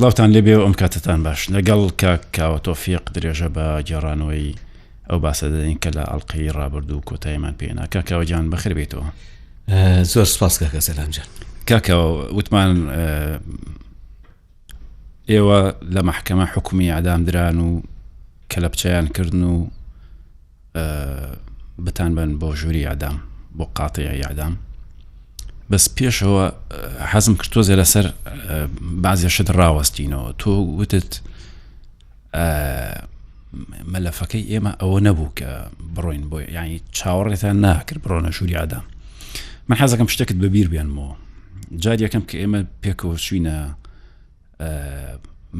سڵاوتان لێبێ و ئەم کاتەتان باش. لەگەڵ کاک کاوە تۆفیق درێژە بە گێڕانەوەی ئەو باسە دەدەین کە لە ئەڵقەی ڕابردوو کۆتاییمان پێنا. کاک کاوە گیان بەخێر بێیتەوە. زۆر سپاس کاکە سەلام جان. کاک کاوە وتمان ئێوە لە مەحکەمە حوکمی ئیعدام دران و کەلەپچەیان کردن و بتان بەن بۆ ژووری ئیعدام بۆ قاتیع ئیعدام بەس پێشەوە حەزم کرد تۆزێ لەسەر بازێ شت ڕاوەستینەوە تۆ وتت مەلەفەکەی ئێمە ئەوە نەبوو کە بڕۆین بۆ یعنی چاوەڕێتان ناکرد بڕۆنە ژووری ئادام من حەزەکەم شتێکت بەبیر بێنمەوە جار یەکەم کە ئێمە پێکەوە چوینە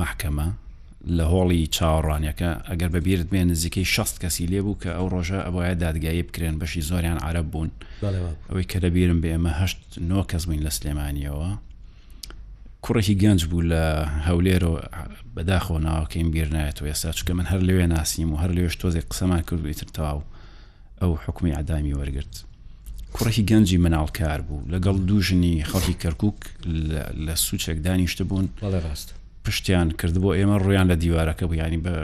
مەحکەمە لە هۆڵی چاوەڕوانیەکە ئەگەر بە بیرت بێ نزیکەی 60 کەسی لێ بوو کە ئەو ڕۆژە ئەبواە دادگایی بکرێن بەشی زۆریان عرب بوون ئەوەی کە لەبیرم بێ ئێمە هەشت نۆ کەس بووین لە سلێمانیەوە کوڕێکی گەنج بوو لە هەولێرەوە بەداخەوە ناوەکەیم بیر نایەتەوە ئێستا چونکە من هەر لەوێ ناسیم و هەر لەوێش تۆزێک قسەمان کرد و ئیتر تەواو ئەو حکومی ئەدامی وەرگرت کوڕێکی گەنجی مناڵکار بوو لەگەڵ دوو ژنی خەڵکی کەرکک لە سوچێک دانیشت بوون ڕاست پشتیان کردبوو ئێمە ڕویان لە دیوارەکە بوو ینی بە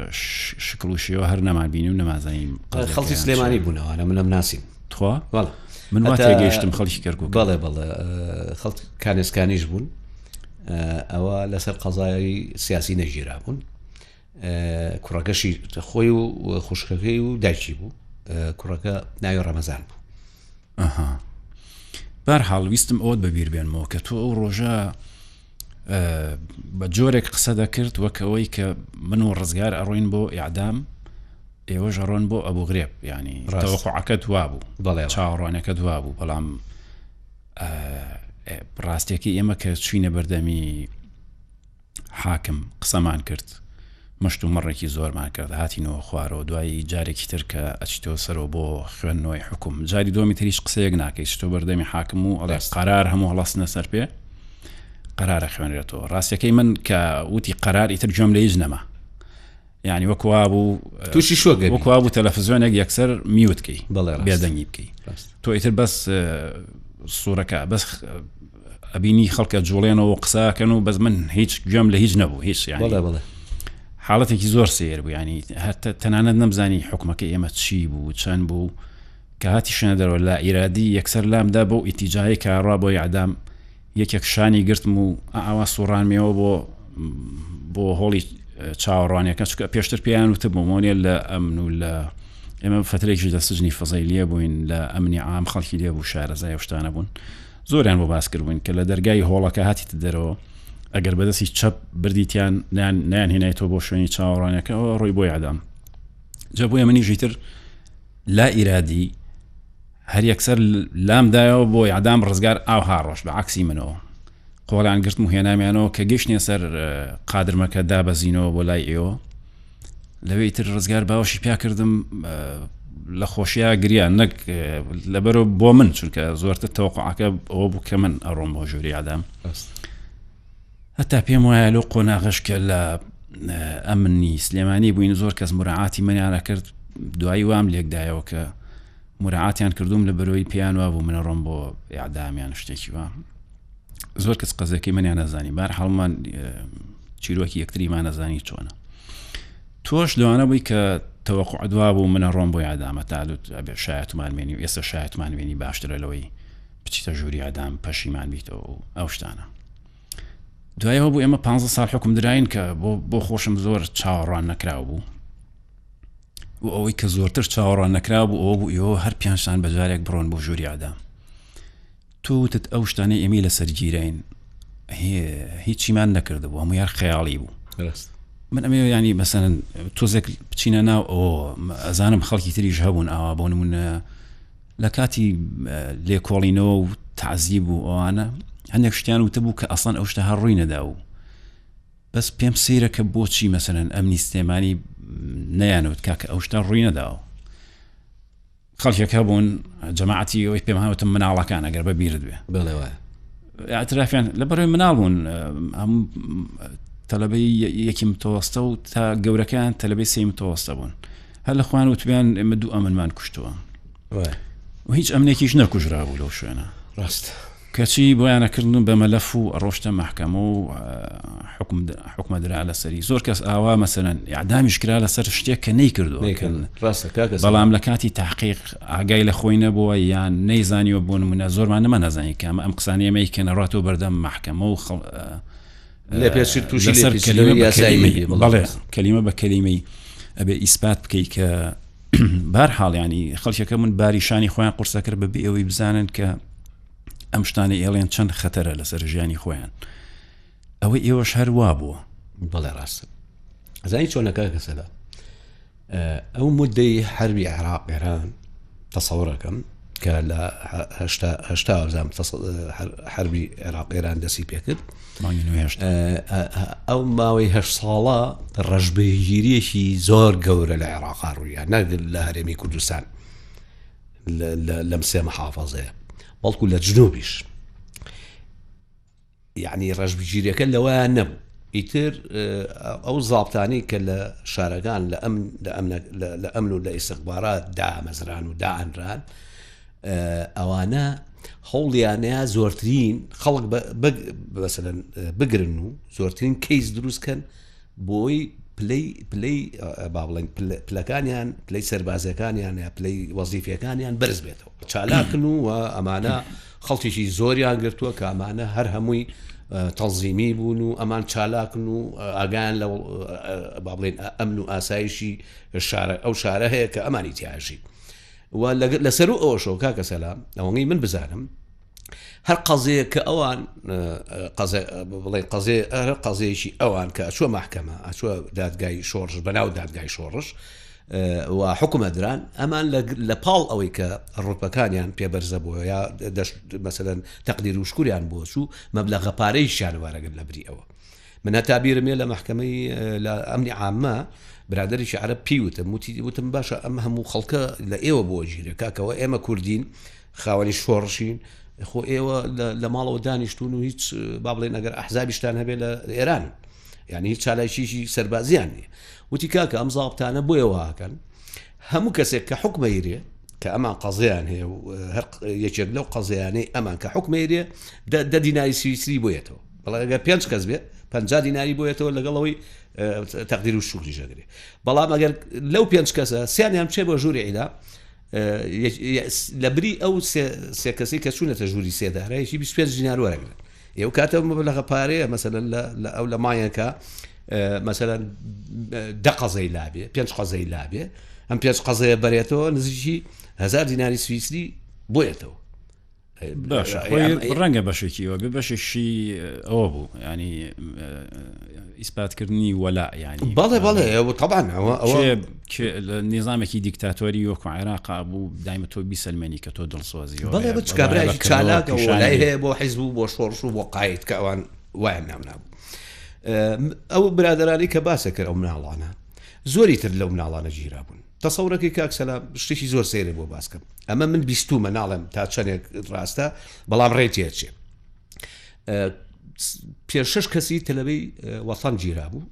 شکل و شێوە هەر نەمانبینی و نەمازانین خەڵکی سلێمانی بوونەوە منم ناسیم تخوا من وا تێگەیشتم خەڵکی کەرکوک. بەڵێ بەڵێ خەڵک کانێسکانیش بوون ئەوە لەسەر قەزای سیاسی نەگیرا بوون کوڕەکەشی خۆی و خوشکەکەی و دایکی بوو کوڕەکە ناوی ڕەمەزان بوو ئەها بارحاڵ ویستم ئەوەت بەبیر بێنمەوە کە تۆ ئەو ڕۆژە بە جۆرێک قسە دەکرد وەک ئەوەی کە من و ڕزگار ئەڕۆین بۆ ئیعدام ئێوەش ئەڕۆن بۆ ئەبوغرێب ینی تەوەقعەکەت وابوو چاوەڕوانەکەت وابوو بەڵام ڕاستیەکەی ئێمە کە چوینە بەردەمی حاکم قسەمان کرد مشت و مڕێکی زۆرمان کرد هاتینەوە خوارەوە دوایی جارێکی تر کە ئەچیتەوە سەرەوە بۆ خوێندنەوەی حوکم جاری دووەمی تر هیچ قسەیەک ناکەی چتۆ بەردەمی حاکم و ئەڵێ قەرار هەموو هەڵەسنە سەر پێ قەرارە خوێنرێتەوە ڕاستیەکەی من کە وتی قەرار ئیتر گوێم لە هیچ نەما یعنی وەک وابوو تووشی شۆک وەک وابوو تەلەفزیۆنێک یەکسەر میوت کەی بێدەنگی بکەی تۆ ئیتر بەس سوورەکە بەس ئەبینی خەڵکە جوڵێنەوە قساکەن و بەس من هیچ گوێم لە هیچ نەبوو هیچ یانی بەڵێ حاڵەتێکی زۆر سیر بوو ینی هەر تەنانەت نەمزانی حکومەکە ئێمە چی بوو چەند بوو کە هاتی شوێنە دەرەوە لا ئیرادی یەکسەر لامدا بەو ئیتیجاهی کارڕا بۆ یعدام یەکێک شانی گرتم و ئاوا سوڕانمیەوە بۆ بۆ هۆڵی چاوەڕوانیەکە چکە پێشتر پێیان وتبوو مۆنێ لە ئەمن و لە ئێمە فترێکی لە سجنی فەزەیلیە بووین لە ئەمنی عام خەڵکی لێ بوو شارەزای ئەو شتانە بوون زۆریان بۆ باس کردبووین کە لە دەرگای هۆڵەکە هاتیتە دەرەوە ئەگەر بەدەستی چەپ بردیتیان نیان نیان هێنایتەوە بۆ شوێنی چاوەڕوانیەکە ئەوە ڕۆی بۆ یادام جا بۆیە منیش ئیتر لا ئیرادی هەر یەکسەر لام دایەوە بۆ یادام ڕزگار ئاوها ڕۆشت بە عەکسی منەوە قۆڵیان گرتم و هێنامیانەوە کە گەشتنیە سەر قادرمەکە دابەزینەوە بۆ لای ئێوە لەوێ تر ڕزگار باوەشی پیا کردم لە خۆشییا گریان نەک لەبەرەوە بۆ من چونکە زۆرتر تەوەقعەکە ئەوە بوو کە من ئەڕۆم بۆ ژووری ئادام هەتا پێم وایە لەو قۆناغش کە لە ئەمنی سلێمانی بووین زۆر کەس مراعاتی منیانە کرد دوایی وام لێکدایەوە کە مراعاتیان کردوم لە بەرەوەی پێیان وابوو منە ڕۆم بۆ ئەعدامیان شتێکی وە زۆر کەس قەزەکەی منیان نەزانی بار هەڵمان چیرۆکی یەکتریمان نەزانی چۆنە تۆش لەوانە بووی کە تەوەقع دوا بوو منە ڕۆم بۆ یادامە تا ئەبێ شایەتمان مێنی و ئێستا شایەتمان وێنی باشترە لەوەی بچیتە ژووری ئادام پەشیمان بیتەوە و ئەو شتانە دوایەوە بوو ئێمە پ ساڵ حکوم دراین کە بۆ بۆ خۆشم زۆر چاوەڕوان نەکراو بوو و ئەوەی کە زۆرتر چاوەڕوان نەکرا بوو ئەوە بوو ئێوە هەر پێنجتان بە جارێک بڕۆن بۆ ژووری ئادام تۆ وتت ئەو شتانەی ئێمەی لەسەر گیراین هیچیمان نەکردبوو هەموو یار خەیاڵی بوو من ئەمێ ینی مەسەن تۆزێک بچینە ناو ئەوە ئەزانم خەڵکی تریش هەبوون ئاوا بۆ نمونە لە کاتی لێکۆڵینەوە و تعزیب و ئەوانە هەندێک شتیان وتبوو کە ئەسڵەن ئەو شتە هەر ڕووی نەدا و بەس پێم سەیرە کە بۆچی مەسەلەن ئەمنی سلێمانی نەیانوت کاکە ئەو شتە ڕووی نەداوە خەڵکێک هەبوون جەماعەتی ئەوەی پێم هاوتم مناڵەکان ئەگەر بە بیرت بێ بەڵێ وایە اعترافیان لە بەرەوەی مناڵ بوون هەم تەلەبەی یەکی متەوەستە و تا گەورەکان تەلەبەی سێی متەوەستە بوون هەر لە خوان وتبیان ئێمە دوو ئەمنمان کوشتووە و هیچ ئەمنێکیش نەکوژرا بوو لەو شوێنە ڕاست. کەچی بۆیانەکردن و بە مەلەف و ڕۆشتە مەحکەمە و حکم حکمە درا لەسەری زۆر کەس ئاوا مەسەلەن ئیعدامیش کرا لەسەر شتێک کە نەیکردووە ڕاستە کاکە بەڵام لە کاتی تحقیق ئاگای لە خۆی نەبووە یان نەیزانیوە بۆ نمونە زۆرمان نەمان نازانین کە ئەمە ئەم قسانەی ئێمە کە نەڕاتەوە بەردەم مەحکەمە و خەڵ لە پێشتر تووشی لەسەر لێپێچینەوەی کەلیمە بە یاسایی کەلیمەی بێ، بەڵێ. بەڵێ کەلیمە بە کەلیمەی ئەبێ ئیسپات بکەی کە بار حاڵیانی خەڵکەکە من باری شانی خۆیان قورسە کرد بە بێ ئەوەی بزانن کە ئەم شتانەی ئێڵێن چەند خەتەرە لەسەر ژیانی خۆیان ئەوەی ئێوەش هەر وا بووە. بەڵێ ڕاستە ئەزانی چۆنە کاکە سەلا ئەو مدەی حربی عێراق ئێران تەسەورەکەم کە لە هەشتا زام حربی عێراق ئێران دەسی پێکرد ئەو ماوەی هە ساڵە ڕەشبگیریەکی زۆر گەورە لە عێراقا ڕوویان نەگر لە هەرێمی کوردستان لەم سێ محافظەیە بەڵکو لە جنوبیش یعنی ڕەشبگیریەکە لەوەیان نەبوو ئیتر ئەو زابتانی کە لە شارەکان لە ئەم لە ئەمن و لە ئیسیخبارات دامەزران و دائەنران ئەوانە هەوڵیانەیە زۆرترین خەڵک بەسەرەن بگرن و زۆرترین کەیس دروستکەن بۆی پلەی پلەی با بڵێن پلەکانیان پلەی سەربازەکانیان یا پلەی وەزیفیەکانیان بەرز بێتەوە چالاکن و ئەمانە خەڵکیی زۆریان گرتووە کە ئەمانە هەر هەمووی تەنزیمی بوون و ئەمان چالاکن و ئاگیان لە با بڵێن ئەمن و ئاسایشی شارە ئەو شارە هەیە کە ئەمانی تیاژی و لەسەر و ئەوەشەوە کاکە سەلام ئەوەی من بزانم هەر قەزیەک کە ئەوان بڵێ قەزێ هەر قەزیەکی ئەوان کە ئەچوە مەحکەمە ئەچوە دادگای شۆڕش بەناو دادگای شۆڕش و حکومە دران ئەمان لە پاڵ ئەوەی کە ڕوتبەکانیان پێبەرزە بووە یا مەسەلەن تەقدیر و شکریان بۆ چوو مەبلەغە پارەیشیان وارەگرت لە بری ئەوە من هەتا بیرم لە مەحکەمەی لە ئەمنی عامە برادێکی عەرەب پێی وتم وتی وتم باشە ئەم هەموو خەڵکە لە ئێوە بۆ ژیرە کاکەوە ئێمە کوردین خاوەنی شۆڕشین خۆ ئێوە لە ماڵەوە دانیشتون و هیچ با بڵێن ئەگەر ئەحزابیشتان هەبێ لە ئێران یعنی هیچ چالاکیشی سەربازیان نییە وتی کاکە ئەم زابتانە بۆیە واکەن هەموو کەسێک کە حکومەیرێ کە ئەمان قەزیان هەیە و هەر یەکێک لەو قەزیانەی ئەمان کە حکومەیرێ دە دیناری سویسری بۆیەتەوە بەڵێ ئەگەر پێنج کەس بێ 50 دیناری بۆیەتەوە لەگەڵەوەی تەقدیر و شوکری ژەگرێ بەڵام ئەگەر لەو پێنج کەسە سیانیان بچێ بۆ ژووری عیدا لە بری ئەو سێ کەسی کە چوونەتە ژووری سێدارە یەکی 25 دینار وەرەگرن ئێو کاتە مەبلەغە پارەیە مەسەلەن لە ئەو لە مایەکە مەسەلەن دە قەزەی لابێ پێنج قەزەی لابێ ئەم پێنج قەزەیە بەرێتەوە نزیکی هزار دیناری سویسری بۆیەتەوە باشە خۆی ڕەنگە بەشێکی ئەوە بێ بەشێکی ئەوە بوو ینی ئیسپاتکردنی وەلا ینی بەڵێ بەڵێ ئەوە طبعا ئەوە ئەوە لە نیزامێکی دیکتاتۆری وەکو عێراقا بوو دایمە تۆ بیسەلمێنی کە تۆ دڵسۆزی بەڵێ بە کابرایەکی چالاکە وەلای هەیە بۆ حیزب و بۆ شۆڕش و بۆ قاید کە ئەوان وایان ناونابوو ئەو برادرانی کە باسە کرد ئەو مناڵانە زۆری تر لەو مناڵانە گیرا بوون تەسەورەکەی کاک سەلام شتێکی زۆر سەیرە بۆ باسکەم ئەمە من بیستومە ناڵێم تا چەندێک ڕاستە بەڵام ڕێ تێچێ پێ شش کەسی تەلەبەی وەتەن گیرا بوو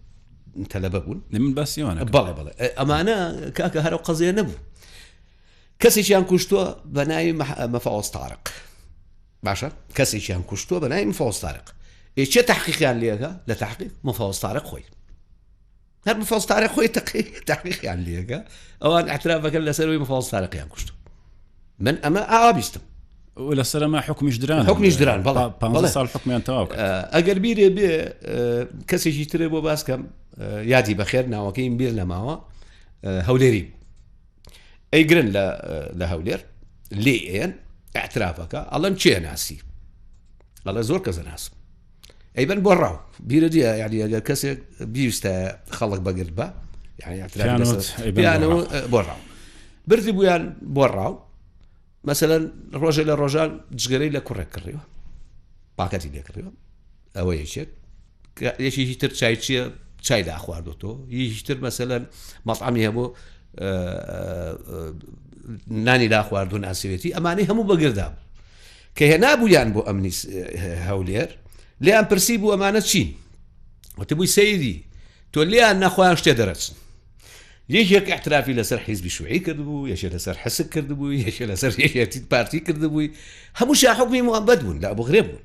تەلەبە بوون من باسیوانە بەڵێ بەڵێ ئەمانە کاکە هەرو قەزیە نەبوو کەسێکیان کوشتووە بە ناوی مەفاوەز تارق باشە کەسێکیان کوشتووە بە ناوی مفاوەز تارق ئێ چێ تحقیقیان لێەکە لە تحقیق مفاوەز تارق خۆی هەر مفاوەز تارق خۆی تحقیقیان لێەکە ئەوان اعتراف بەکەن لەسەر مفاوەز تارقیان کوشتو من ئەمە ئاوا بیستم لەسەر ئەمە حکمیش دران حکمیش دران بەڵێ 15 ساڵ حکمیان تەواو کرد ئەگەر بیرێ بێ کەسێکی ترێ بۆ باس کەم یادی بەخێر ناوەکەیم بیر نەماوە هەولێری ئەیگرن لە هەولێر لێ ئێن اعترافەکە ئەڵەن چێ ناسی ئەڵێ زۆر کەسە ناسم ئەیبەن بۆ ڕاو بیرە دیە یعنی ئەگەر کەسێک بیویستە خەڵک بەگرت بە یانەوە بۆ ڕاو بردی بوویان بۆ ڕاو مەسەلەن ڕۆژێ لە ڕۆژان جگەرەی لە کوڕێک کڕیوە پاکەتی لێ کڕیوە ئەوە یەکێک یەکێکی تر چای چییە چای لا خواردۆتەوە یەکی تر مەسەلەن مەطعەمی هەبوو نانی لا خواردو ناسیێتی ئەمانەی هەموو بەگردا بوو کە هێنابوویان بۆ ئەمنی هەولێر لێیان پرسی بوو ئەمانە چین وتبووی سەیری تۆ لێیان نەخۆیان شتێ دەرەچن. یەکێک اعترافی لەسەر حیزبی شوعی کردبوو یەکێ لەسەر حسک کردبوو یەکێ لەسەر یەکێتی پارتی کردبووی هەمووشیان حکومی موئەبەد بوون لە ئەبوغرێب بوون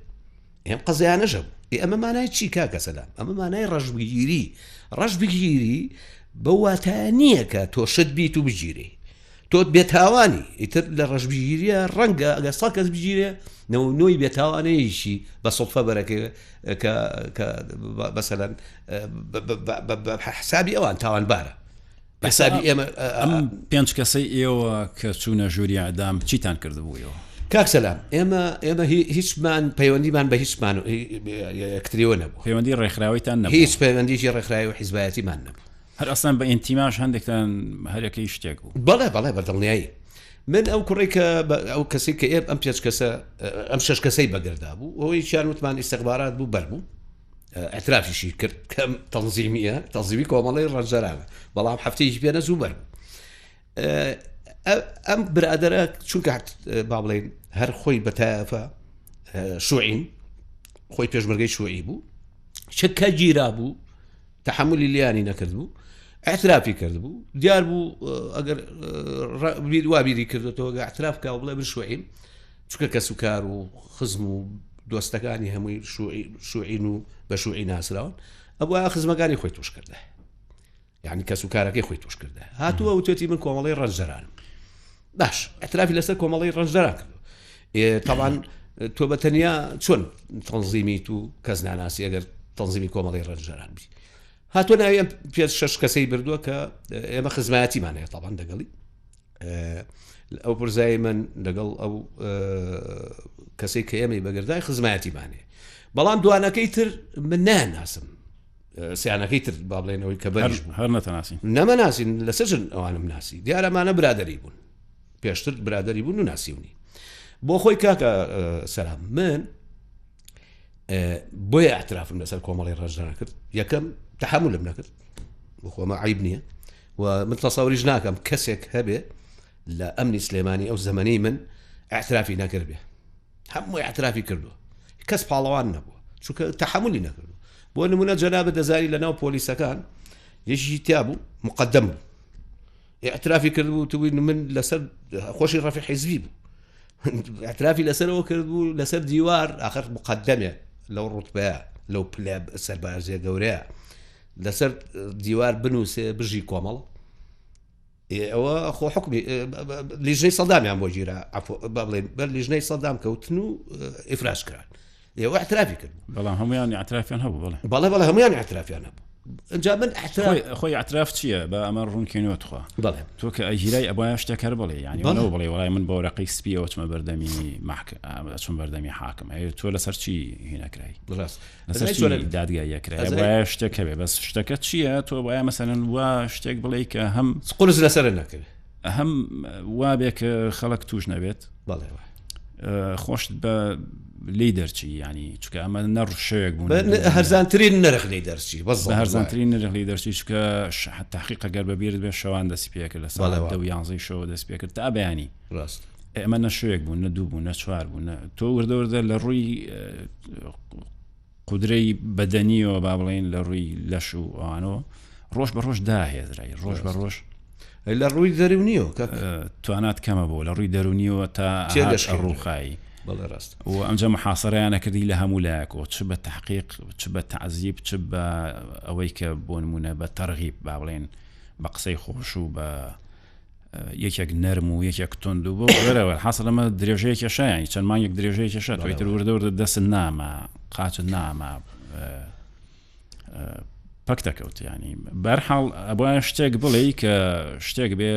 ئێم قەزیانەش هەبوو ئێ ئەمە مانای چی کاکە سەلام ئەمە مانای ڕەشبگیری ڕەشبگیری بەو واتایە نییە کە تۆ شت بیت و بگیری تۆ بێتاوانی ئیتر لە ڕەشبگیریە ڕەنگە ئەگەر سە کەس بگیرێ نەوەی بێتاوانەیەکی بە سڵفە بەرەکەی کە کە بەسەلەن بە حسابی ئەوان تاوانبارە بە حسابی ئێمە ئەم پێنج کەسەی ئێوە کە چوونە ژووری ئەدام چیتان کردبوویەوە؟ کاک سەلام ئێمە ئێمە هیچمان پەیوەندیمان بە هیچمان یەکتریەوە نەبوو پەیوەندی ڕێکخراویتان نەبوو هیچ پەیوەندیی ڕێکخراوی و حیزبایەتیمان نەبوو هەر ئەسڵەن بە ئینتیماش هەندێکتان هەرەکەی شتێک بوو بەڵێ بەڵێ بە دڵنیایی من ئەو کوڕی کە ئەو کەسی کە ئێم ئەم پێنج کەسە ئەم شش کەسەی بەگردا بوو ئەوەی چیان وتمان ئیستخبارات بوو بەر بوو اعترافیشی کرد کەم تەنزیمیە تەنزیمی کۆمەڵی ڕەنجەرانە بەڵام هەفتەیەکی پێ نەزوو بەر بوو ئەم برادرە چونکە با بڵێن هەر خۆی بەتایەفە شوعین خۆی پێشمەرگەی شوعی بوو چکە گیرا بوو تەحەمولی لیانی نەکردبوو اعترافی کردبوو دیار بوو ئەگەر بیر وا بیری کردێتەوە گە اعتراف کا و بڵێ من شوعیم چونکە کەس و کار و خزم و دۆستەکانی هەمووی شوعین و بە شوعی ناسراون ئەبووە خزمەکانی خۆی توش کردە یعنی کەس و کارەکەی خۆی توش کردە هاتووە وتێتی من کۆمەڵی ڕەنجدەرانم باش اعترافی لەسەر کۆمەڵی ڕەنجدەران کردو تاوان تۆ بە تەنیا چۆن تەنزیمیت و کەس ناناسی ئەگەر تەنزیمی کۆمەڵی ڕەنجدەران بی هاتۆ ناوی ئەم پێ شش کەسەی بردووە کە ئێمە خزمایەتیمان هەیە تاوان دەگەڵی ئەو پرزای من لەگەڵ ئەو کەسێک کە ئێمەی بەگەردای خزمایەتیمان هەیە بەڵام دوانەکەی تر من ناناسم سیانەکەی تر با بڵێنەوەی کە بەریش بوو هەر نەتەناسین نەمەناسین لەسەر ژن ئەوانم ناسی دیارەمانە برادری بوون پێشتر برادری بوون و ناسیونی بۆ خۆی کاکە سەلام من بۆیە اعترافم لەسەر کۆمەڵی ڕەنجدەران کرد یەکەم تحملم نەکرد بخۆمە عیب نییە و من تەسەوریش ناکەم کەسێک هەبێ لە ئەمنی سلێمانی ئەو زەمەنی من اعترافی نەکرد بێ هەمووی اعترافی کردووە کەس پاڵەوان نەبووە چونکە تحملی نەکردو بۆ نمونە جەنابە دەزاری لە ناو پۆلیسەکان یەکی تیا بوو مقدم بوو اعترافی کردبوو توی من لەسەر خۆشی ڕەفی حیزبی بوو اعترافی لەسەرەوە کردبوو لەسەر دیوار آخر مقدمێ لەو ڕوتبەیە لەو پلە سەربازیە گەورەیە لەسەر دیوار بنووسێ بژی کۆمەڵ ئەوە خۆ حکومی لیژنەی سەدامیان بۆ گیرا با بڵێن بەر لیژنەی سەدام کەوتن و ئیفراج کران ئێوە اعترافی کرد بەڵام هەمویان اعترافیان هەبوو بەڵێ بەڵێ بەڵێ هەمویان اعترافیان هەبوو ئەجا من خۆی اعتراف چییە بە ئەمە ڕوونکەینەوە تخوا بەڵێ تۆ کە ئەگیرای ئەبایە شتێک هەر بڵێ یعنی بەڵێ بڵێ وڵای من بە وەرەقەی سپیەوە چمە بەردەمی محک چون بەردەمی حاکم ئەی تۆ لەسەر چی هینەکرای ڕاست لەسەر چی دادگاییە کرای وایە شتێک هەبێ بەس شتەکە چییە تۆ وایە مەسەلەن وا شتێک بڵێ کە هەم قورس لەسەر نەکرێت هەم وا بێ کە خەڵک توش نەبێت بەڵێ خۆشت بە لی دەرچی ینی چکە ئەمە نەڕشەیەک بوو هەرزانترین نرخ لی دەرچی بەس هەرزانترین نرخ لی دەرچی چکە تحقیق گەر بەبیرت بێ شەوان دەستی پێکرد لە ساڵ دە و یانزەی شەوە دەست پێکرد تا بەیانی ڕاست ئەمە نە شوێک بوو نە دوو بوو نە چوار بوو نە تۆ وردە وردە لە ڕووی قودرەی بەدەنیەوە با بڵێین لە ڕووی لەش و ئەوانەوە ڕۆژ بە ڕۆژ داهێزرای ڕۆژ بە ڕۆژ لە ڕووی دەرونیەوە توانات کەمە بوو لە ڕووی دەرونیەوە تا ڕووخایی ڕاست و ئەمجا محاسەرەیانە کردی لە هەموو لایەکەوە چ بە تحقیق چ بە تعزیب چ بە ئەوەی کە بۆ نمونە بە تەرغیب با بڵێن بە قسەی خۆش و بە یەکێک نەرم و یەکێک توند و بۆ وەرەوە حاصل ئەمە درێژەیە کێشە یانی چەند مانگێک درێژەیە کێشە تۆ ئیتر وردە وردە دەست ناما قاچت ناما پەک دەکەوت ینی بەرحاڵ ئەبواە شتێک بڵێ کە شتێک بێ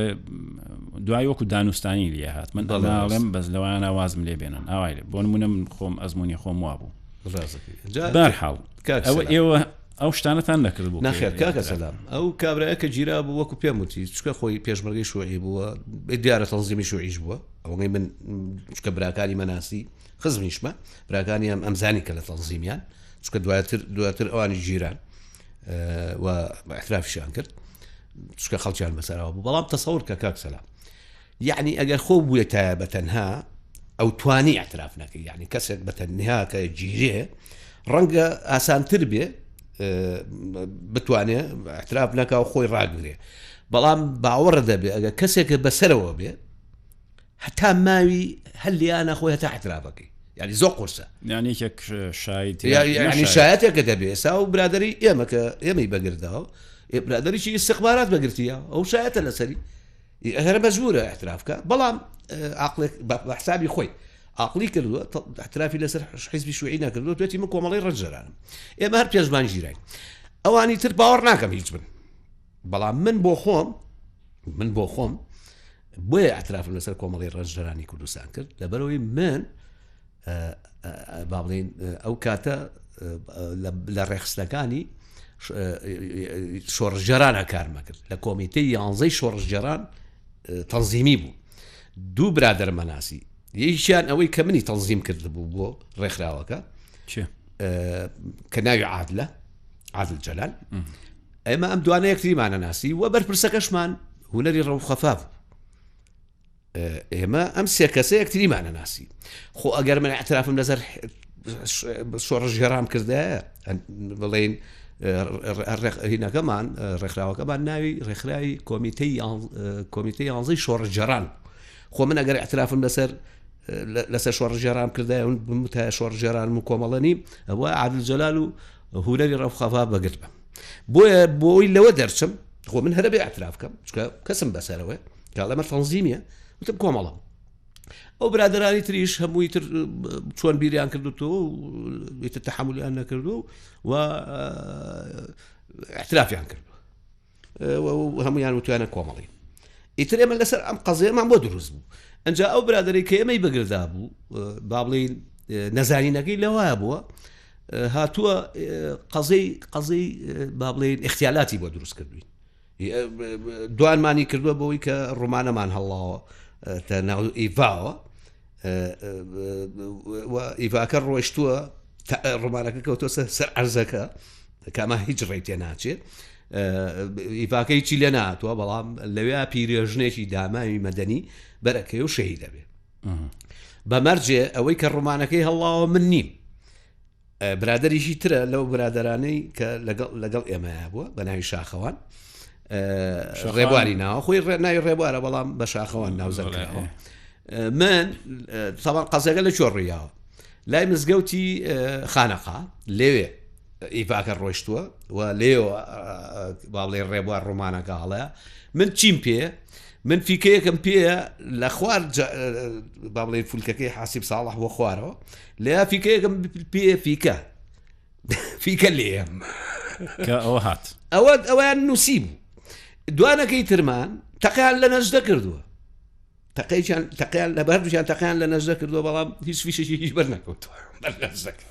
دوای وەکو دانوستانی لێ هات من دەڵێم بەس لەوانە وازم لێ بێنن ئاوای لێ بۆ نمونە من خۆم ئەزمموی خۆم وابوو بەرحاڵ ئەوە ئێوە ئەو شتانەتان نەکرد بوو نەخێر کاکە سەلام ئەو کابرایە کە گیرا بوو وەکو پێم وتی چکە خۆی پێشمەرگەی شوعی بووە دیارە تەنزیمی شوعیش بووە ئەوەی من چکە براکانی مەناسی خزمیشمە براکانی ئەم ئەمزانی کە لە تەنزیمیان چکە دواتر دواتر ئەوانی گیران و احترافیشیان کرد چکە خەڵکیان بەسەرەوە بوو بەڵام تەسەور کە کاک سەلام یەعنی ئەگەر خۆ بوێتایە بە تەنها ئەو توانی اعتراف نەکەی یعنی کەسێک بە تەنها کە گیرێ ڕەنگە ئاسانتر بێ بتوانێ اعتراف نەکا و خۆی ڕاگرێ. بەڵام باوەڕە دەبێ ئەگە کەسێکە بەسەرەوە بێ هەتا ماوی هەر لیانە خۆی هەتا اعترافەکەی یعنی زۆر قورسە یعنی یەکێک شایت یعنی شایەتێکە دەبێ ئێستا و برادری ئێمە کە ئێمەی بەگرداوە برادریی استخبارات بەگرتیە ئەو شایەتە لەسەری هەر مەجبورە اعتراف کە بەڵام عقلێک بە حسابی خۆی عقلی کردووە اعترافی لەسەر حیزبی شوعی نەکردووە توێتی من کۆمەڵی ڕەنجەرانم ئێمە هەر پێشمان ژیراین ئەوانی تر باوەڕ ناکەم هیچ بن بەڵام من بۆ خۆم من بۆ خۆم بۆیە اعترافم لەسەر کۆمەڵی ڕەنجدەرانی کوردستان کرد لەبەرەوەی من با بڵێین ئەو کاتە لە ڕێخستنەکانی شۆڕژێرانە کارمە کرد لە کۆمیتەی یانزەی شۆڕژێران تەنزیمی بوو دوو برادەرمەناسی یەکیان ئەوەی کە منی تەنزیم کرد بوو بۆ ڕێکخراوەکە کە ناوی عادلە عادل جەلال ئێمە ئەم دوانە یەکتریمانە ناسی و بەرپرسەکەشمان هونەری ڕەوخەفاف ئێمە ئەم سێ کەسە یەکتریمانە ناسی خۆ ئەگەر من اعترافم لەسەر شۆڕشگێڕام کردە بڵێین هینەکەمان ڕێکخراوەکەمان ناوی ڕێکخراوی کۆمیتەی کۆمیتەی یانزەی شۆڕشگێڕان خۆ من ئەگەر اعترافم لەسەر لەسەر شۆڕشگێڕام کردای بمتایە شۆڕشگێڕان و کۆمەڵە نیم ئەوە عادل جەلال و هونەری ڕەوخەفا بەگرت بم بۆیە بۆی لەوە دەرچم خۆ من هەرە بێ اعتراف کەم چکە کەسم بەسەرەوە کاڵەمە تەنزیمیە وتم کۆمەڵم ئەو برادرانی تریش هەمووی تر چۆن بیریان کردوتەوە و ئیتر تەحەمولیان نەکردو و اعترافیان کردو هەمویان وتویانە کۆمەڵی ئیتر ئێمە لەسەر ئەم قەزیەمان بۆ دروست بوو ئەجا ئەو برادری کە ئێمەی بەگردا بوو با بڵین نەزانینەکەی لەوایە بووە هاتووە قەزەی قەزەی با بڵێن اختیالاتی بۆ دروست کردوین دوانمانی کردووە بەوەی کە ڕۆمانەمان هەڵاوە تە ناو ئیڤاوە ئیڤاکە ڕۆشتووە ڕۆمانەکە کەوتۆ سەر ئەرزەکە کەمە هیچ ڕێی تێ ناچێت ئیڤاکەی چی لێ ناتوە بەڵام لەوێ پیرێژنێکی داماوی مەدەنی بەرەکەی و شەهی دەبێت بە مەرجێ ئەوەی کە ڕۆمانەکەی هەڵاوە من نیم برادەریشی ترە لەو برادرانەی کە لەگەڵ لەگەڵ ئێمەیا بووە بە ناوی شاخەوان ڕێبواری ناوە خۆی ناوی ڕێبوارە بەڵام بە شاخەوان ناوزەکراوە من تاوان قەزەکە لە چۆ ڕیاوە لای مزگەوتی خانەقا لەوێ ئیڤاکە ڕۆشتووە و لێوە باڵێ ڕێبوار ڕۆمانەکە هەڵەیە من چیم پێ من فیکەیەکم پێیە لە خوار با بڵێن فولکەکەی حاسیب ساڵح بۆ خوارەوە لە فیکەیەکم پێ فیکە فیکە لێم کە ئەوە هات ئەوە ئەویان نووسی بوو دوانەکەی ترمان تەقیان لە نەژدە کردووە تەقیان تەقیان لە بەردوویان تەقیان لە نەژدە کردووە بەڵام هیچ فیشێکی هیچ بەر نەکەوتووە بەر نەژدەکە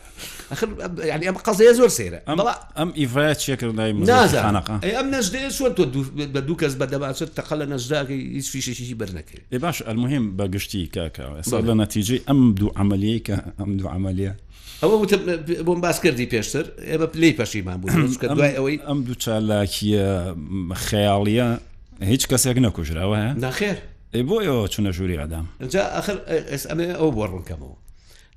ئەخر یعنی ئەم قەزەیە زۆر سەیرە بەڵا ئەم ئیڤایە چێ کرد لای نازانم ئەی ئەم نەژدەیە چۆن تۆ بە دوو کەس بە دەماچە تەقە لە نەژداکەی هیچ فیشێکی بەر نەکەوێت ئێ باش المهم بە گشتی کاکە ئێستا لە نەتیجەی ئەم دوو عەمەلیەی کە ئەم دوو عەمەلیە ئەوە وتم بۆم باس کردی پێشتر ئێمە پلەی پەشیمان بوو چونکە دوای ئەوەی ئەم دوو چالاکیە خەیاڵیە هیچ کەسێک نەکوژراوە ناخێر ئێ بۆ ئێوە چونە ژووری ئەدام جا ئەخر ئێس ئەمێ ئەو بۆ ڕوونکەمەوە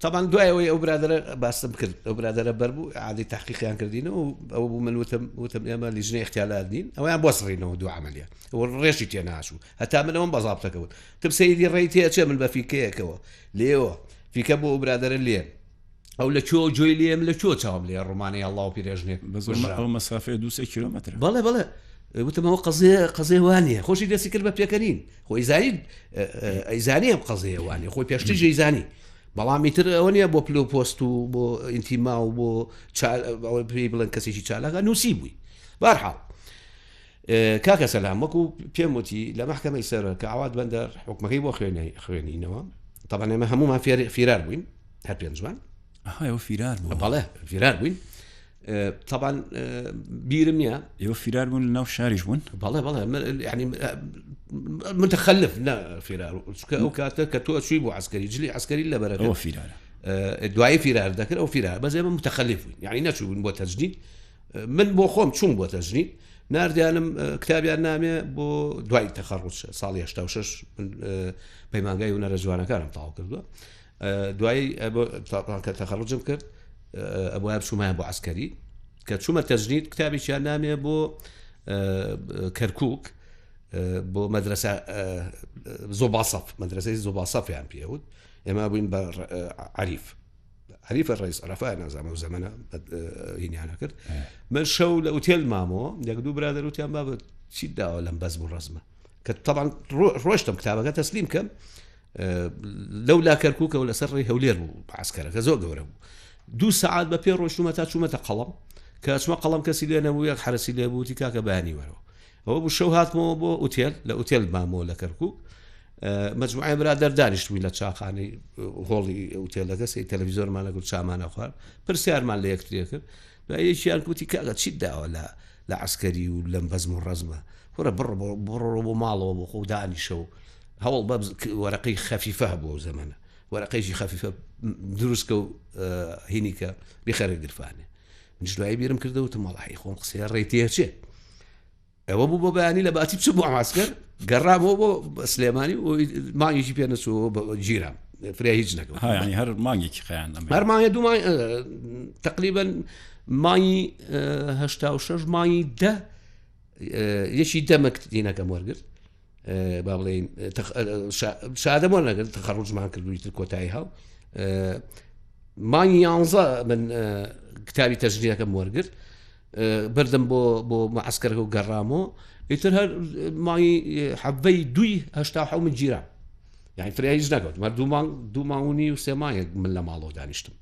تاوان دوای ئەوەی ئەو برادرە باستم کرد ئەو برادرە بەر بوو عادی تحقیقیان کردین و ئەوە بوو من وتم وتم ئێمە لیژنەی اختیالات نین ئەویان بۆ سڕینەوە دوو عملیە ئەوە ڕێژی تێ ناچوو هەتا من ئەوم بەزابتەکە وت تم سەیری ڕێی تێ چێ من بە فیکەیەکەوە لێەوە فیکە بۆ ئەو برادرە لێ ئەو لە کوێ جۆی لێم لە کوێ چاوم لێ ڕۆمانی ئەڵڵا و پیرێژنێک ئەو مەسافەیە دوو سێ کیلۆمەتر بەڵێ بەڵێ وتم ئەوە قەزیە قەزیە وانە خۆشی دەستی کرد بە پێکەنین خۆی زانی ئەیزانی ئەم قەزیە وانە خۆی پێشتر ژەیزانی بەڵام ئیتر ئەوە نییە بۆ پلو پۆست و بۆ ئینتیما و بۆ ئەوەی پێی بڵێن کەسێکی چالاکە نووسی بووی بارحاڵ کاکە سەلام وەکو پێم وتی لە مەحکەمەی سەر کە ئاوات بەندەر حکومەکەی بۆ خوێنینەوە طبعا ئێمە هەمومان فیرار بووین هەر پێنجوان ئەوە فیرار بوو بەڵێ فیرار بووین طبعا بیرم نییە ئێوە فیرار بوون لەناو شاریش بوون بەڵێ بەڵێ ینی متخلف نە فیرار چکە ئەو کاتە کە تۆ چووی بۆ عسکەری جلی عسکەری لەبەرە ئەوە فیرارە دوایی فیرار دەکرد ئەو فیرار بەس ئێمە متخلف بووین یعنی نەچوون بۆ تەجنید من بۆ خۆم چوون بۆ تەجنید ناردیانم کتابیان نامێ بۆ دوای تەخەڕوج ساڵی 86 پەیمانگای هونەرە جوانەکانم تەواو کردووە دوایی کە تەخەڕوجم کرد ئەبوایە بچوومایە بۆ عسکەری کە چوومە تەجنید کتابێکیان نامێ بۆ کەرکک. بۆ مەدرسە زۆباسەف مەدرسەی زۆباسەفیان پێوت ئێمە بووین بە عریف عریفە ڕئیس عرفا نازانم ئەو زەمەنە هینیانە کرد من شەو لە ئوتێل مامەوە یەک دوو برادەر وتیان بابە چی داوە لەم بەزم و ڕەزمە کە طبعا ڕۆشتم کتابەکە تەسلیم کەم لەو لا کەرکووکەوە لەسەر ڕێی هەولێر بوو عسکەرەکە زۆر گەورە بوو دوو سەعات بە پێ ڕۆشتومە تا چوومەتە قەڵم کە چمە قەڵم کەسی لێ نەبوو یەک حرەسی لێ بووتی کاکە بەیانی وەرەوە ئەوە بوو شەو هاتمەوە بۆ ئوتێل لە ئوتێل مامەوە لە کەرکووک مجموعی برادەر دانیشتبووین لە چاخانەی هۆڵی ئوتێلەکە سەی تەلەڤیزۆرمان لەگەڵ چامانە خوارد پرسیارمان لە یەکتریە کرد دوای یەکیان کوتی کاکە چیت داوە لە لە عسکەری و لەم بەزم و ڕەزمە کوڕە بڕ بڕۆ بۆ ماڵەوە بۆ خۆ دانیشە و هەوڵ بە وەرەقەی خەفیفە هەبوو ئەو زەمەنە وەرەقەیەکی خەفیفە دروستکە و هینیکە بیخەرە گرفانێ منیش دوایی بیرم کردەوە وتم وەڵاهی خۆم قسەیە ڕێی تێچێ ئەوە بوو بۆ بەیانی لە باتی بچم بۆ عسکەر گەڕامەوە بۆ سلێمانی و مانگێکی پێ نەچووەوە بە گیرام فریا هیچ نەکەوت ها یعنی هەر مانگێکی خەیان ئەمە هەر مانگێ دوو مانگ تقریبا مانگی 86 مانگی دە یەکی دەمەک دینەکەم وەرگرت با بڵێین شادەم وەرنەگرت تەخەڕوجمان کردووی تر کۆتایی هاو مانگی یانزە من کتابی تەژریەکەم وەرگرت بردم بۆ بۆ معسکەرەکە و گەڕامەوە ئیتر هەر مانگی حەبەی دووی هەشتا حەو من گیرام یعنی فریا هیچ نەکەوت مەر دوو مانگ دوو مانگ و نیو سێ مانگێک من لە ماڵەوە دانیشتم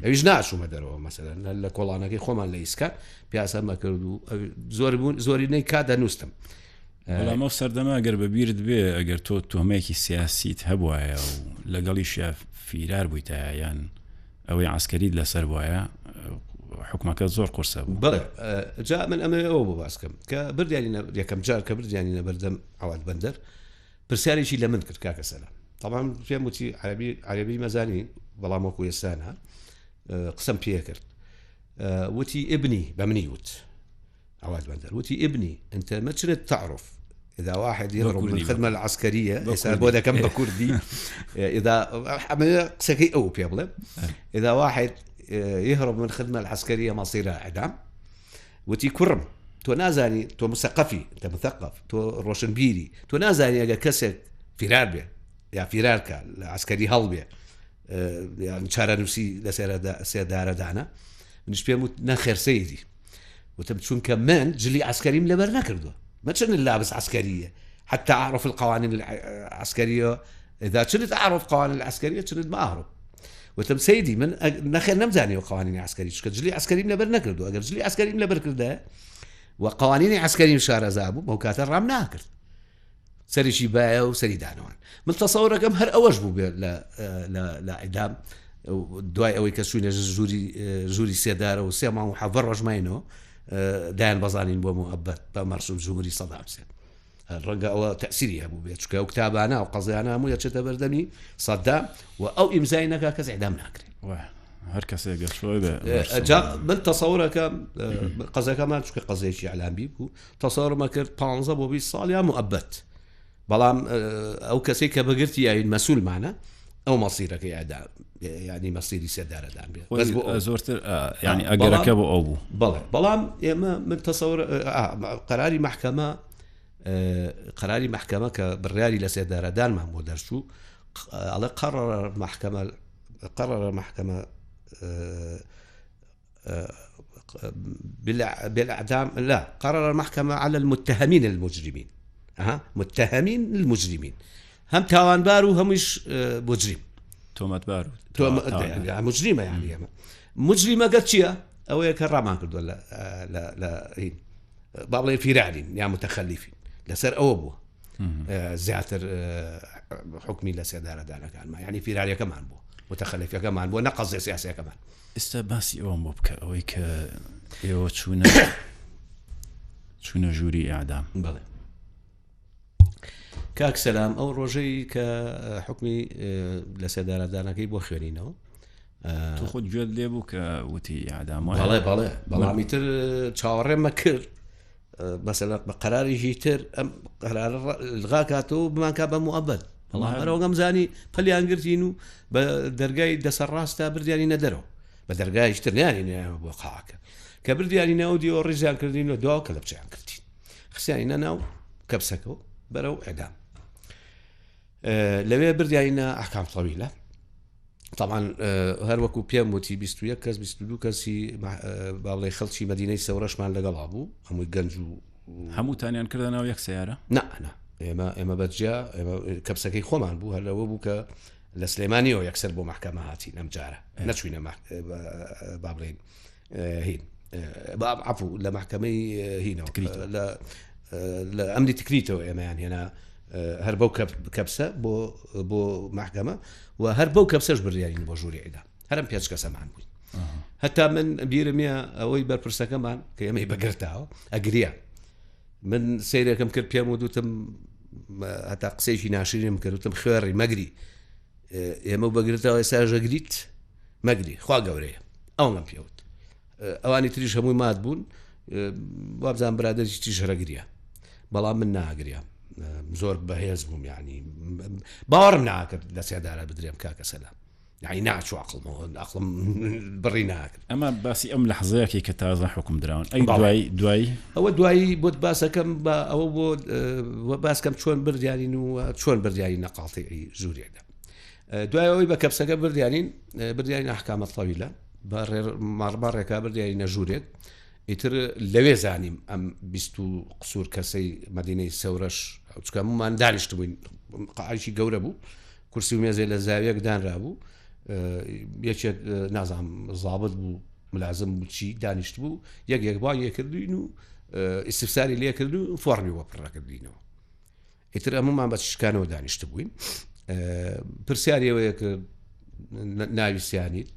ئەویش ناچوومە دەرەوە مەسەلەن لە کۆڵانەکەی خۆمان لە ئیسکان پیاسەمە کرد و زۆر بوون زۆرینەی کات دەنووستم بەڵام ئەو سەردەمە ئەگەر بە بیرت بێ ئەگەر تۆ تۆمەیەکی سیاسیت هەبوایە و لەگەڵیشیا فیرار بوویتایە یان ئەوەی عسکەریت لەسەر بواە حکومەکە زۆر قورسە بوو. بەڵێ جا من ئەمەوێ ئەوە بۆ باس کەم کە بردیانینە یەکەم جار کە بردیانینە بەردەم عەواد بەندەر پرسیارێکی لە من کرد کاکە سەلام تەبعەن پێم وتی عەرەبی عەرەبی مەزانی بەڵام وەکو ئێستا نا قسەم پێ کرد وتی ابنی بە منی وت عواد بەندەر وتی ابني انت ما كنت تعرف اذا واحد يهرب من الخدمه العسكريه ئێستا بۆ دەکەم بە کوردی اذا قسەکەی ئەو پێ بڵێ اذا واحد يهرب من الخدمه العسكريه مصيره اعدام وتی کوڕم تۆ نازانی تۆ مسەقەفی انت مثقف تۆ ڕۆشنبیری تۆ نازانی ئەگەر کەسێک فیرار بێ یا فیرارکە لە عسکەری هەڵبێ یان چارەنووسی لە سێدارەدانە منیش پێم وت نەخێر سەیری وتم چونکە من جلی عسکەریم لەبەر نەکردووە ما چن لابس عسكرية حتى أعرف القوانين العسكرية إذا كنت أعرف قوانين العسكرية كنت ما أهرب وتم سيدي من نەخێر نەمزانیەوە قوانینی عسکەری چکە جلی عسکەریم لەبەر نەکردو ئەگەر جلی عسکەریم لەبەر کردە و قوانینی عسکەریم شارەزا بوو بەو کاتە ڕام ناکرد سەرێکی بایە و سەری دانەوان من تەسەورەکەم هەر ئەوەش بوو بێت لە ئیدام دوای ئەوەی کە چوینە ژووری ژووری سێدارە و سێ مانگ و حەڤە ڕۆژ ماینەوە دایان بەزانین بۆ موئەبەت بە مەرسوم جمهوری سەدام حسێن ڕەنگە ئەوە تەسیری هەبوو بێت چکە ئەو کتابانە و قەزیانە هەموو دەچێتە بەردەمی سەدام و ئەو ئیمزای نەکا کەس ئیعدام ناکرێت هەر کەسێک گەشۆی بێ جا من تەسەورەکەم قەزەکەمان چکە قەزێکی ئەلامی بوو تەسەورمە کرد پ بۆ 20 ساڵ یا مؤبد بەڵام ئەو کەسێک کە بەگرتی یاین مەسولمانە ئەو مەسیرەکەی ئەدا ینی مەسیری سێدارەدان بێت بەس بۆ زۆرتر ینی ئەگەرەکە بۆ ئەو بوو بەڵێ بەڵام ئێمە من تەسەور قەراری محکەمە قەراری محکەمە کە بڕیاری لە سێدارەدانمان بۆ دەرچوو ئەڵێ قەڕ محکەمە قرر محكمة بالإعدام لا قرر المحكمة على المتهمين المجرمين أه. متهمين المجرمين هم تاوانبار و هەموویش مجرم تۆمەتبار مجرمە یعنی ئەمە مجرمەگە چییە ئەوەیە کە ڕامان کردووە لە هین با بڵێ فیرارین یا متخەلیفین لەسەر ئەوە بووە زیاتر حکمی لە سێدارەدانەکانمان یعنی فیراریەکەمان بوو متخەلفەکەمان بووە نە قەزیە سیاسەکەمان ئێستا باسی ئەوەم بۆ بکە ئەوەی کە ئێوە چوونە چوونە ژووری ئیعدام بەڵێ کاک سەلام ئەو ڕۆژەی کە حکمی لە سێدارەدانەکەی بۆ خوێنینەوە تۆ خۆت گوێت لێ بوو کە وتی ئیعدام بەڵێ بەڵێ بەڵامی تر چاوەڕێمە کرد مەسەلەن بە قەرارێکی تر ئەم قەرارە الغا کاتەوە بمانکا بە موئەبەد بەڵام هەرەوەگەم زانی پەلیان گرتین و بە دەرگای دەسەر ڕاستە بردیانی نەدەرەوە بە دەرگایش تر نیانی بۆ قاعەکە کە بردیانی ناو دیەوە ڕیزیان کردین و دوا کە لە بچیان کردین خسیانی نەناو کەپسەکەەوە. بەرەو ئەدام لەوێ بردیانە ئەحکام تەویلە طبعا هەر وەکو پێم وتی 21 کەس 22 کەسی باڵێ خەڵکی مدینەی سەورەشمان لەگەڵا بوو هەمووی گەنج و هەمووتانیان کردە ناو یەک سیارە نا نا ئێمە ئێمە بەجیا ئێمە کەپسەکەی خۆمان بوو هەر لەوە بوو کە لە سلێمانیەوە یەکسەر بۆ محکەمە هاتین ئەم جارە نەچوینە با بڵێین هین عفو لە محکمەی هینەوە لە لە ئەمری تکریتەوە ئێمەیان هێنا هەر بەو کەپسە بۆ بۆ محکەمە و هەر بەو کەپسەش بریارین بۆ ژووری ئیدا هەرم پێنج کەسەمان بووین هەتا من بیرمە ئەوەی بەرپرسەکەمان کە ئێمەی بەگرتاوە ئەگریا من سیرێکم کرد پێم و دوتم هەتا قسەیەکی ناشرینم کرد وتم خوێڕی مەگری ئێمە بەگرتەوە ئێستا ژەگریت مەگری خوا گەورەیە ئەوم پێوت ئەوانی تریش هەمووی مات بوون وابزان برادەری تریش هەرەگریا بەڵام من ناگریا زۆر بەهێز بووم یعنی باوەڕم ناکرد لە سێدارە بدرێم کاکە سەلام یعنی ناچوو عقڵمەوە عقڵم بڕی ناکرد ئەمە باسی ئەم لەحزەیەکی کە تازە حکوم دراون ئەی دوایی دوایی ئەوە دوایی بۆت باسەکەم بە ئەوە بۆ باسکەم چۆن بردیانین و چۆن بردیانی نەقاڵتی ژوورێکدا دوای ئەوەی بە کەپسەکە بردیانین بردیانین ئەحکامە تەویلە بە ماڕبا ڕێکا بردیانینە ژوورێک ئیتر لەوێ زانیم ئەم 20 و قسوور کەسەی مدینەی سەورەش چکە هەمومان دانیشت بووین قاعێکی گەورە بوو کورسی و مێزێ لە زاویەک دانرابوو یەکێک نازانم زابط بوو ملازم بوو چی دانیشت بوو یەک یەک بانگێ کردوین و ئیسفساری لێ کرد و فۆڕمی بۆ پڕەکردینەوە ئیتر ئەمەمان بە شکانەوە دانیشت بووین پرسیاری ئەوەیە کە ناوی سیانیت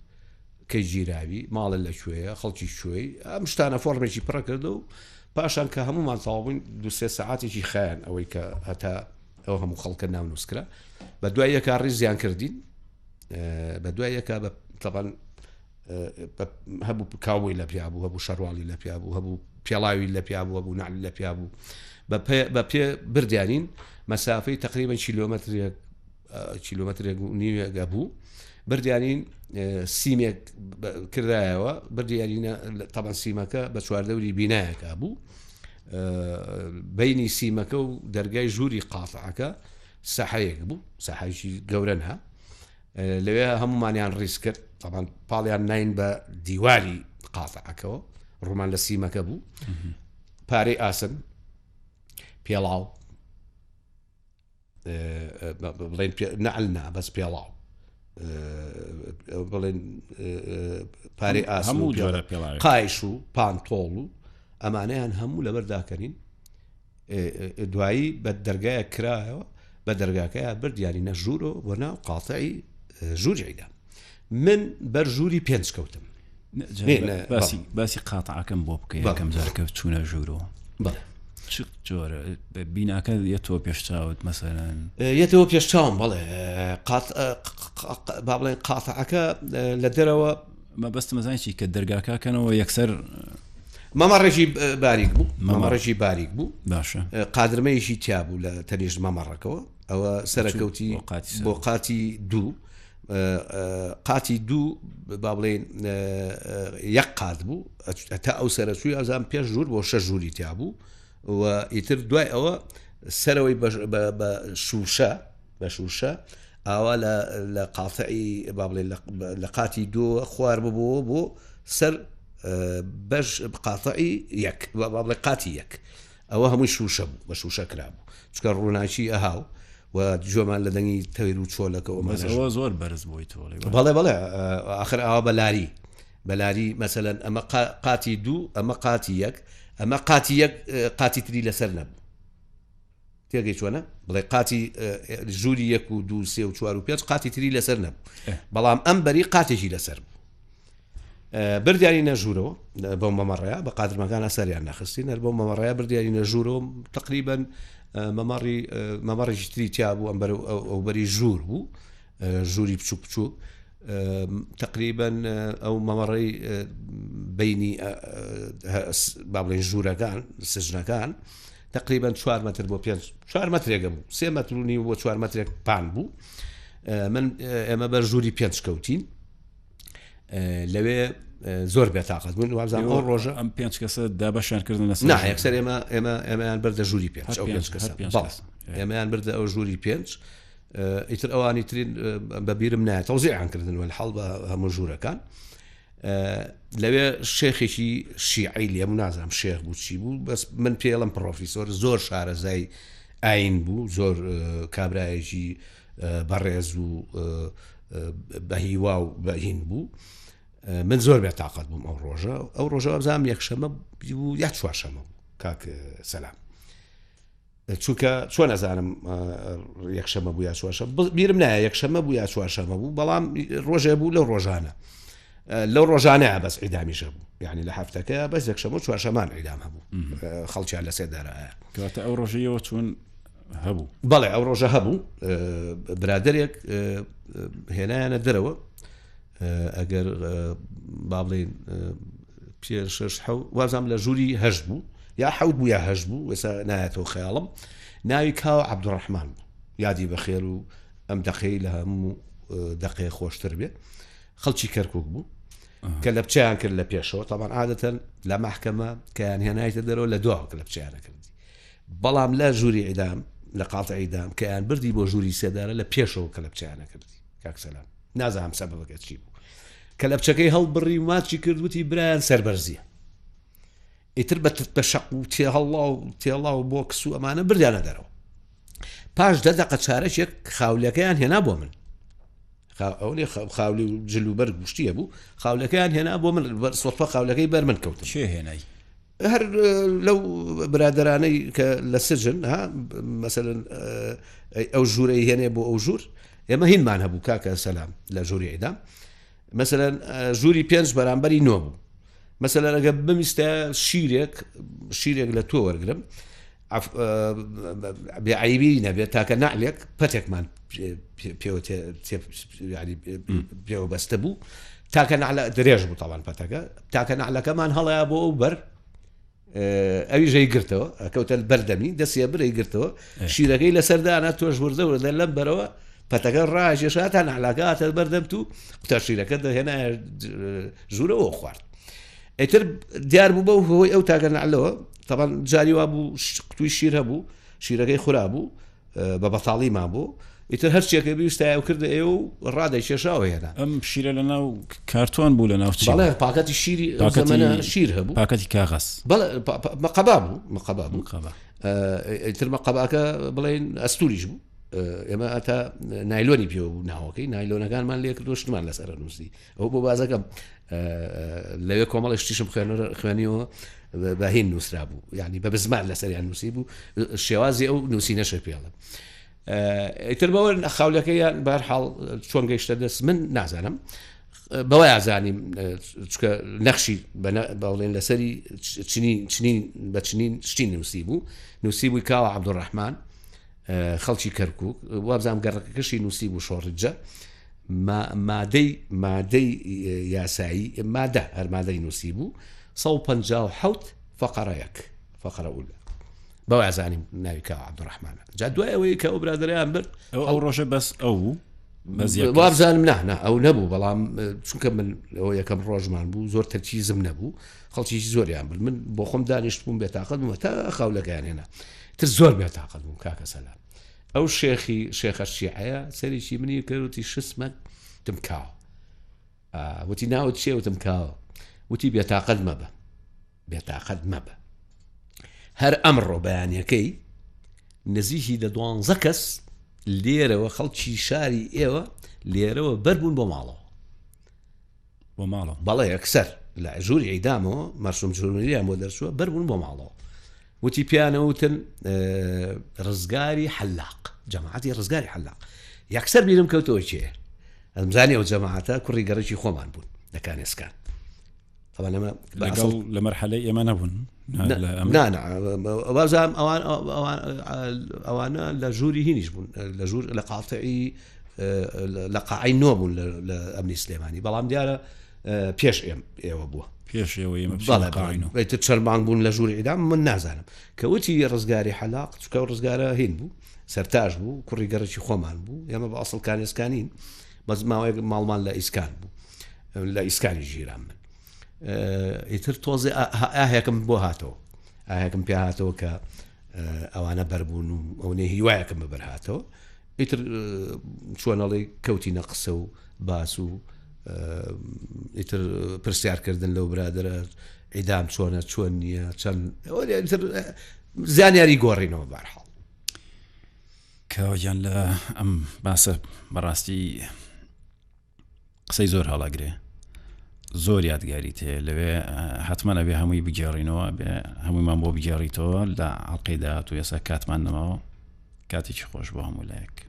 کەی گیراوی ماڵە لە کوێیە خەڵکی کوێی ئەم شتانە فۆرمێکی پڕە کردو و پاشان کە هەمومان تەواو بووین دو سێ سەعاتێکی خایان ئەوەی کە هەتا ئەو هەموو خەڵکە ناونووس کرا بە دوای یەکا ڕیزیان کردین بە دوای یەکا بە تەبەن هەبوو کاوبۆی لە پیا بوو هەبوو شەرواڵی لە پیا بوو هەبوو پێڵاوی لە پیا بوو هەبوو نعلی لە پیا بوو بە پێ بردیانین مەسافەی تقریبا کیلۆمەترێک کیلۆمەترێک و نیوێک بوو بردیانین سیمێک کردایەوە بردیانینە تەبەن سیمەکە بە چواردەوری بینایەکە بوو بینی سیمەکە و دەرگای ژووری قاتعەکە سەحەیەک بوو سەحایکی گەورە نا لەوێ هەمومانیان ڕیز کرد تەبان پاڵیان ناین بە دیواری قاتعەکەەوە ڕوومان لە سیمەکە بوو پارەی ئاسن پێڵاو بڵێن نەعل نا بەس پێڵاو بڵێن پارەی ئاسن و قایش و پانتۆڵ و ئەمانەیان هەموو لەبەر داکەنین دوایی بە دەرگایە کرایەوە بە دەرگاکەیا بردیانی نە ژوورۆ بۆ ناو قاتعی ژووری عیدا من بەر ژووری پێنج کەوتم باسی باسی قاتعەکەم بۆ بکە یەکەم جار کە چوونە ژوورەوە چ جۆرە بیناکە یەتەوە پێش چاوت مەسەرەن یەتەوە پێش چاوم بەڵێ با بڵێن قاتعەکە لە دەرەوە مەبەستم ئەزانی چی کە دەرگاکەکەنەوە یەکسەر مەمەڕێکی باریک بوو مەمەڕێکی باریک بوو باشە قادرمەیەکی تیا بوو لە تەنیشت مەمەڕەکەوە ئەوە سەرەکەوتی بۆ قاتی دوو قاتی دوو با بڵێن یەک قات بوو تا ئەو سەرچووی ئازان پێش ژوور بۆ شە ژووری تیا بوو و ئیتر دوای ئەوە سەرەوەی بە شوشە بە شوشە ئاوا لە قاتعی با بڵێن لە قاتی دووە خوار ببووە بۆ سەر بەش قاتعی یەک با بڵێ قاتی یەک ئەوە هەمووی شوشە بوو بە شوشە کرابوو چکە ڕووناکی ئەهاو و جۆمان لە دەنگی تەویر و چۆلەکە ئەوە زۆر بەرز بۆی تۆڵی بەڵێ بەڵێ آخر ئاوا بە لاری بەلاری مەسەەن ئەمە قاتی دوو ئەمە قاتی یەک ئەمە قاتی یەک قاتی تری لەسەر نەبوو تێگەی چۆنە بڵێ قاتی ژووری یەک و دوو سێ و چوار و پێنج قاتی تری لەسەر نەبوو بەڵام ئەم بەری قاتێکی لەسەر بوو بردیانی نەژوورەوە بەو مەمەڕەیە بە قادرمەکان ئەسەریان نەخستین هەر بۆ مەمەڕەیە بردیانی نەژوورەوە تقریبن مەمەڕی مەمەڕێکی تری تیا بوو ئەم بەر ئەو بەری ژوور بوو ژووری بچوک بچوک تقریبن ئەو مەمەڕەی بینی با بڵێن ژوورەکان سژنەکان تقریبا چوار مەتر بۆ پێنج چوار مەترێکە بوو سێ مەتر و نیو بۆ چوار مەترێک پان بوو من ئێمە بەر ژووری پێنج کەوتین لەوێ زۆر بێتاقەت بوون وابزانام ئەو ڕۆژە ئەم پێنج کەسە دابەشیان کردن لەسەر نا یەکسەر ئێمە ئێمە ئێمەیان بەردە ژووری پێنج ئەو پێنج کەسە. ئێمەیان بردە ئەو ژووری پێنج ئیتر ئەوانی ترین بە بیرم نایە تەوزیعان کردن وەلحاڵ بە هەموو ژوورەکان لەوێ شێخێکی شیعی لێم نازانم شێخ بوو چی بوو بەس من پێڵم پرۆفیسۆر زۆر شارەزای ئاین بوو زۆر کابرایەکی بەڕێز و بەهیوا و بەهین بوو من زۆر بێ تااقەت بووم ئەو ڕۆژە ئەو ڕۆژە بزانام یەکشەمە بوو یا چوارشەمە بوو کاک سەلام چونکە چۆن ئەزانم یەکشەمە بوو یا چوارشەمە بیرم نایە یەکشەمە بوو یا چوارشەمە بوو بەڵام ڕۆژێ بوو لەو ڕۆژانە لەو ڕۆژانەیە بەس عیدامیش هەبوو یعنی لە هەفتەکە بەس یەکشەمە و چوارشەمان عیدام هەبوو خەڵکیان لە سێدارایە کەواتە ئەو ڕۆژەیەوە چۆن هەبوو بەڵێ ئەو ڕۆژە هەبوو برادێک هێنایانە دەرەوە ئەگەر با بڵێین پێ شش حەو وازام لە ژووری هەشت بوو یا حەوت بوو یا هەشت بوو ئێستا نایەتەوە خەیاڵم ناوی کاوە عەبدوڕەحمان بوو یادی بەخێر و ئەم دەقەی لە هەموو دەقەیە خۆشتر بێ خەڵکی کەرکک بوو کە لە بچیان کرد لە پێشەوە تاوان عادەتەن لە محکەمە کەیان هێنایتە دەرەوە لە دواوە کە لە بچیانە کردی بەڵام لە ژووری ئیدام لە قاڵتە ئیدام کەیان بردی بۆ ژووری سێدارە لە پێشەوە کە لە بچیانە کردی کاک سەلام نازانم سەبەبەکە چی بوو کە لە بچەکەی هەڵبڕی و ماچی کرد وتی برایان سەربەرزیە ئیتر بە بە شەق و تێهەڵا و تێڵا و بۆکس و ئەمانە بردیانە دەرەوە پاش دە دەقە چارەکێک خاولەکەیان هێنا بۆ من ئەو خاولی و جل و بەر گوشتیە بوو خاولەکەیان هێنا بۆ من سۆفە خاولەکەی بەر من کەوت چێ هێنای هەر لەو برادەرانەی کە لە سجن ها مەسەلەن ئەو ژوورەی هێنێ بۆ ئەو ژوور ئێمە هینمان هەبوو کاکە سەلام لە ژووری ئیدام مەسەلەن ژووری پێنج بەرامبەری نۆ بوو مەسەلەن ئەگە بمیستە شیرێک شیرێک لە تۆ وەرگرم بێعیبی نەبێت تاکە نەعلێک پەتێکمان پێوە پێوە بەستە بوو تاکە نەعلە درێژ بوو تاوان پەتەکە تاکە نەعلەکەمان هەڵەیە بۆ ئەو بەر ئەوی ژەی گرتەوە کەوتە بەردەمی دەستیە برەی گرتەوە شیرەکەی لەسەردانا تۆش وردە وردە لەم بەرەوە پەتەکە ڕاژێشا تا نەعلاکە هاتە بەردەم تو قوتە شیرەکە دەهێنا ژوورەوە خوارد ئیتر دیار بوو بەو هۆی ئەو تاکە نەعلەوە تەبان جاری وا بوو قوتوی شیر هەبوو شیرەکەی خورا بوو بە بەتاڵی مابوو ئیتر هەرچیەکە بیوستایە و کردە ئێوە و ڕادەیکێشاوە هێنا. ئەم شیرە لە ناو کارتۆن بوو لە ناو چی؟ بەڵێ پاکەتی شیری ئەو زەمەنە شیر هەبوو. پاکەتی کاغەز. بەڵێ مەقەبا بوو مەقەبا بوو. مقەبا. ئیتر مەقەباکە بڵێن ئەستوریش بوو. ئێمە ئەتا نایلۆنی پێوە بوو ناوەکەی نایلۆنەکانمان لێ کردو شتمان لەسەر نووسی ئەو بۆ بازەکەم لەوێ کۆمەڵی شتیشم خوێنیەوە بە هین نووسرا بوو یعنی بە بزمان لەسەریان نووسی بوو شێوازی ئەو نووسینەشە پێڵم ئیتر بەوە خاولەکەیان بەرحاڵ چۆن گەیشتە دەست من نازانم بەوە یازانیم چکە نەخشی بەڵێن لەسەری چنین چنین بە چنین شتی نووسی بوو نووسی بووی کاوە عبدڕحمان خەڵکی کەرکک وابزانام گەڕەکەکەشی نووسی بوو شۆڕجە مادەی مادەی یاسایی مادە هەر مادەی نووسی بوو 157 فقرەیەک فقرە ئولا بەوە ئەزانیم ناوی کاوە عەبدوڕەحمانە جا دوای ئەوەی کە ئەو برادەرەیان برد ئەو ئەو ڕۆژە بەس ئەو بوو بەس یەک کەس؟ وابزانم نا نا ئەو نەبوو بەڵام چونکە من ئەوە یەکەم ڕۆژمان بوو زۆر تەرکیزم نەبوو خەڵکیی زۆریان برد من بۆ خۆم دانیشت بووم بێتاقەت بووم تا خاولەکەیان هێنا تر زۆر بێتاقەت بووم کاکە سەلام ئەو شێخی شێخە شیعەیە سەرێکی منی کرد وتی شسمەک تم کاوە وتی ناوت چیە وتم کاوە وتی بێتاقەت مەبە بێتاقەت مەبە هەر ئەمڕۆ بەیانەکەی نزیکی دە دوانزە کەس لێرەوە خەڵکی شاری ئێوە لێرەوە بەربوون بۆ ماڵەوە بۆ ماڵەوە بەڵێ یەکسەر لە ژووری ئیدامەوە مەرسوم جورمیان بۆ دەرچووە بەربوون بۆ ماڵەوە وتی پیانەوتن ڕزگاری حەلاق جەماعەتی ڕزگاری حەلاق یەکسەر بیرم کەوتەوە کێ ئەمزانی ئەو جەماعەتە کوڕی گەڕێکی خۆمان بوون لە کانێسکان طبعا ئەمە لەگەڵ لە مەرحەلەی ئێمە نەبوون وازام ئەوان ئەوانە لە ژووری هینیش بوون لە ژوور لە قاتعی لە قاعی نۆ بوون لە ئەمنی سلێمانی بەڵام دیارە پێش ئێم ئێوە بووە پێش ئێوە ئێمە بەڵێ چەرمان بوون لە ژووری ئیدام من نازانم کە وتی ڕزگاری حەلاق چکە و ڕزگارە هین بوو سەرتاش بوو کوڕی گەڕێکی خۆمان بوو ئێمە بە ئەسڵ کانێسکانین بەس ماوەیەک ماڵمان لە ئیسکان بوو لە ئیسکانی ژیران من ئیتر تۆزێ ئاهێکم بۆ هاتەوە ئاهێکم پێ هاتەوە کە ئەوانە بەربوون و ئەونەی هیوایەکم بەبەرهاتەوە ئیتر چۆنەڵی کەوتینە قسە و باس و ئیتر پرسیارکردن لەو برادرە ئیدام چۆنە چۆن نییە چەند زانیاری گۆڕینەوە بارحاڵ کاوەگیان لە ئەم باسە بەڕاستی قسەی زۆر هەڵەگرێ زۆر یادگاری تێ لەوێ حتمما ئەبێ هەمووی بگێڕینەوە بێ هەموویمان بۆ بگێڕیتەوە لە ئەڵلقەی داهات و ێستا کاتمان نەماوە کاتێکی خۆش بۆ هەموو لایەک.